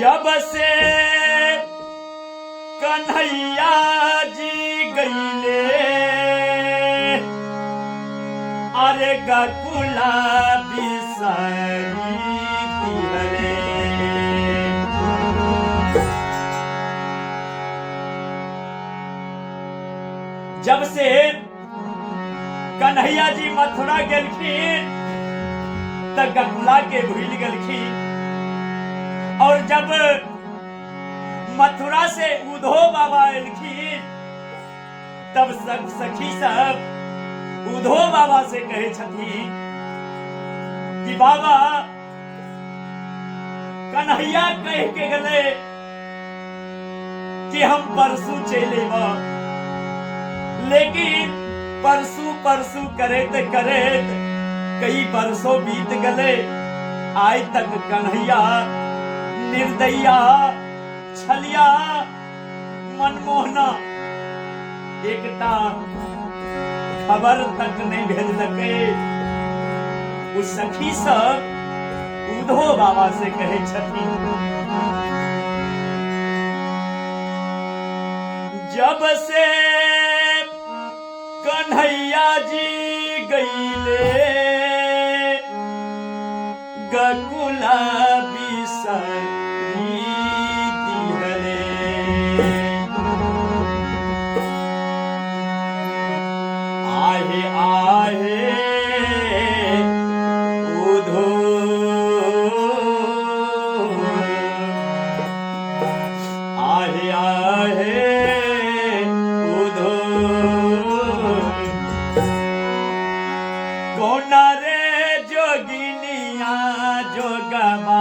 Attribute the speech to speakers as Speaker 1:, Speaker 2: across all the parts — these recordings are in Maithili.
Speaker 1: जब से कन्हैया जी गईले, अरे गकुला बिसरी दिहले। जब से कन्हैया जी मथुरा गेलखिन त गकुला के भूल गेलखिन, और जब मथुरा से उधो बाबा एलखिन तब सब सखी सब उधो बाबा से कहे छथिन कि बाबा कन्हैया कह के गले कि हम परसू चलि अयब, लेकिन परसू परसू करैत करैत कई बरसों बीत गले, आइ तक कन्हैया निर्दयिया छलिया मनमोहना एकटा खबर तक नहीं भेजलकै। ओ सखी सब उधो बाबा से कहै छथिन, जब से कन्हैया जी गईले गकुला बिसरी दिहले। आहे आहे उधो, आहे आहे उधो, कोना रे जोगिनिया जोगमा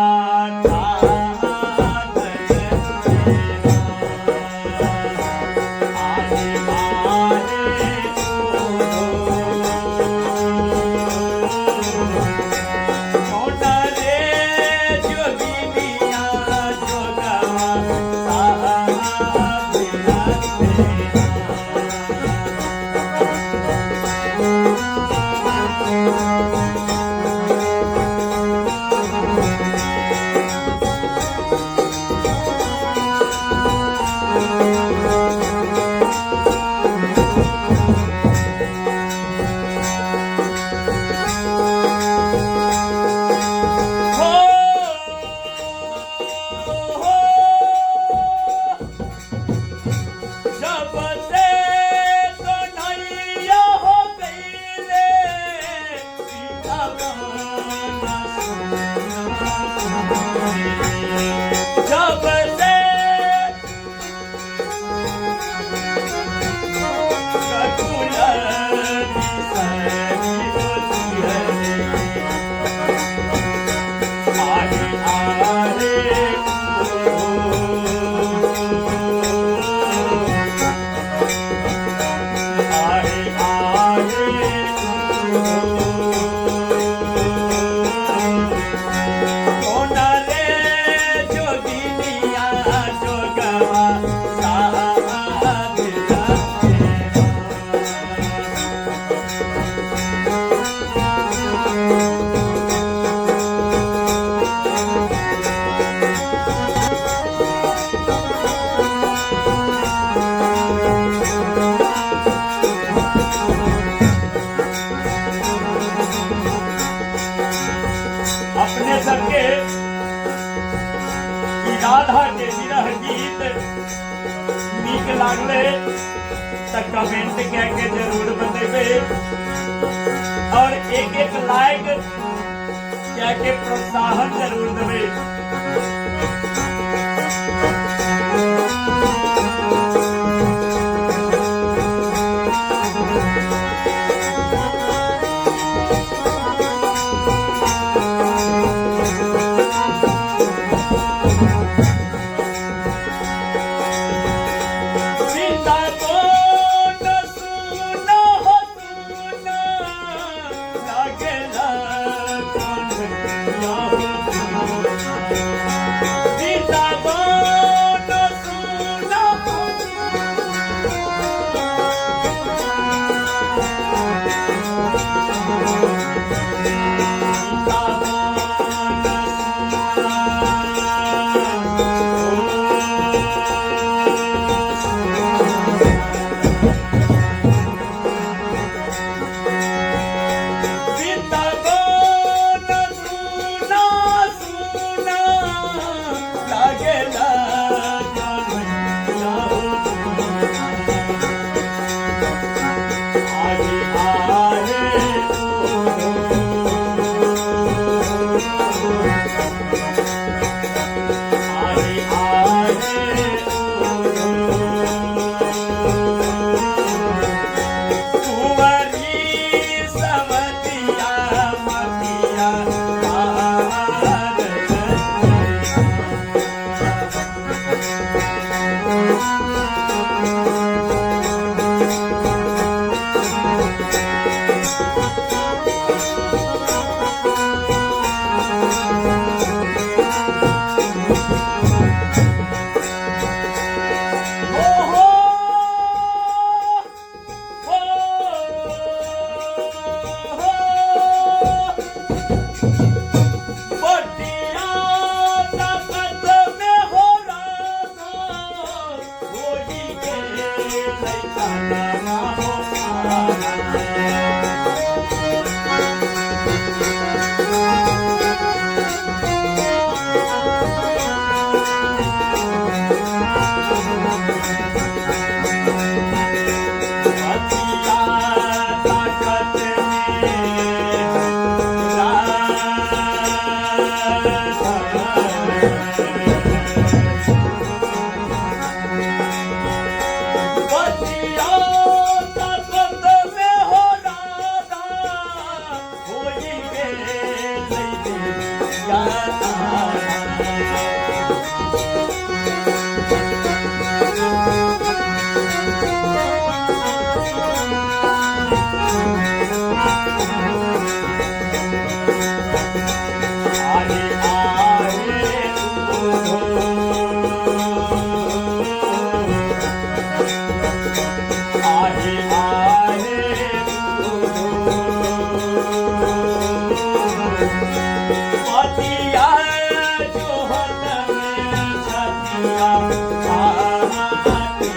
Speaker 1: अपने सबके राधा के विरह गीत नीक लागले त कमेंट कह के जरूर बतेबे, और एक एक लाइक कह के प्रोत्साहन जरूर देबे। पतिया जोहत में छतिया फाटी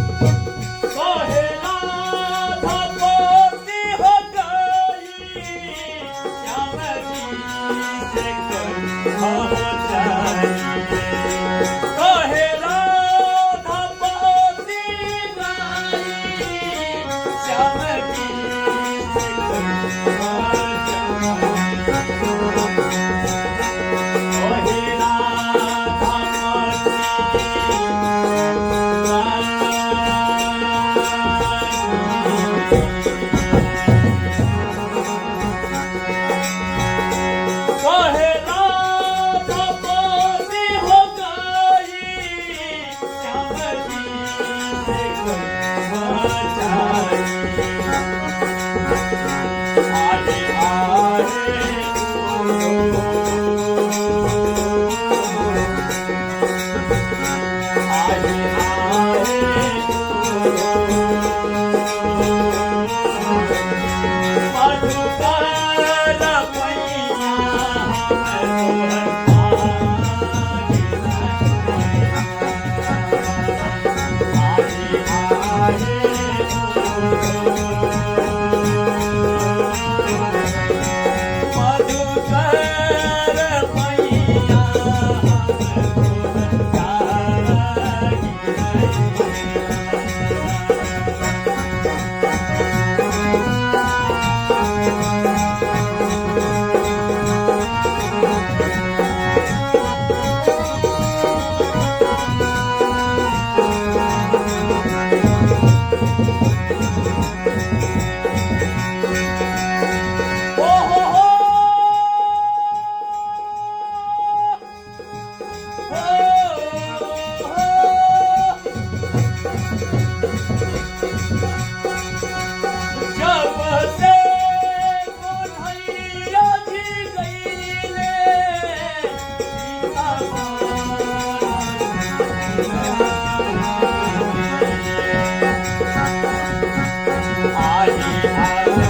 Speaker 1: कहे राधा पोती हो गई, श्याम जी से कोई हो जाइए। कहे राधा पोती गई, श्याम जी से कोई हो जाइए। कहे राधा पोती कहे राधा पोती हो गई, श्याम जी से कोई हो जाइए। आरे आरे ओ, आरे आरे मधुकर पैया हम तोहर आरे आरे मधुकर पैया हम तोहर ओ हो हो हो हो। जब से कन्हैया जी गईले आही आही।